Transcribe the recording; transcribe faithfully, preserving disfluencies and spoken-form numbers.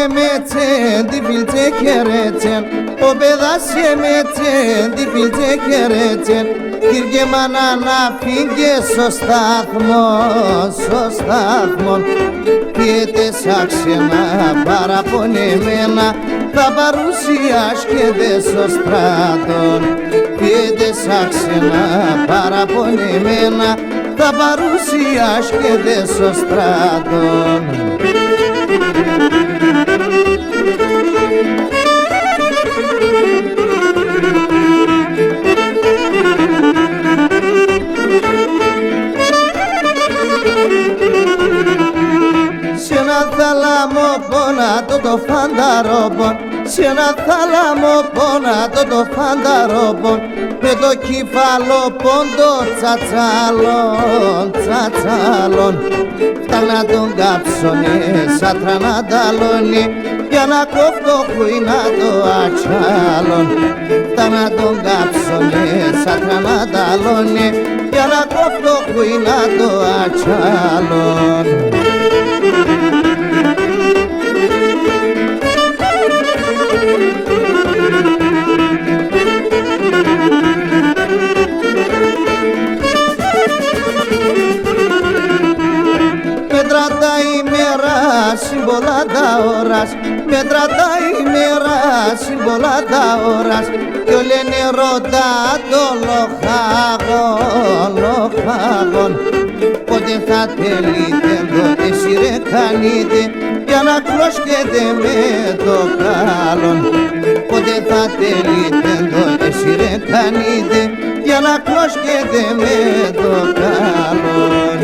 Εμέτσεν τη Φιλτζέ χερέτσεν, ο παιδάς κι εμέτσεν τη Φιλτζέ χερέτσεν. Κύρ' και μάνα, να φύγγες σο σταθμόν, σο σταθμόν. Φύεται σα ξένα παραπονεμένα, θα παρουσιάσκεται σο στρατόν. Φύεται σα ξένα παραπονεμένα, θα παρουσιάσκεται σο στρατόν. Σ' έναν θάλαμον πονατόν το φανταρόπον, σ' έναν θάλαμον πονατόν το φανταρόπον, με το κεφαλόπον το τσατσαλόν, τσατσαλόν. Φτάν' ατον καψώνε σα τραναταλόνι, για να κόφτω χουίνα το ατσάλον. Φτάν' ατον καψώνε σα τραναταλόνι, για να κόφτω χουίνα το ατσάλον. Μετρά' τα ημέρας, είναι πολλά τα ώρας. Μετρά' τα ημέρας, είναι πολλά τα ώρας. Κι όλεν ερωτά' το λοχάγον, λοχάγον. Πότε θα τελείται ντο, εσύ ρε Κανίτε, για να κλώσκετε με το κάλον; Πότε θα τελείται ντο, εσύ ρε Κανίτε, για να κλώσκετε με το κάλον;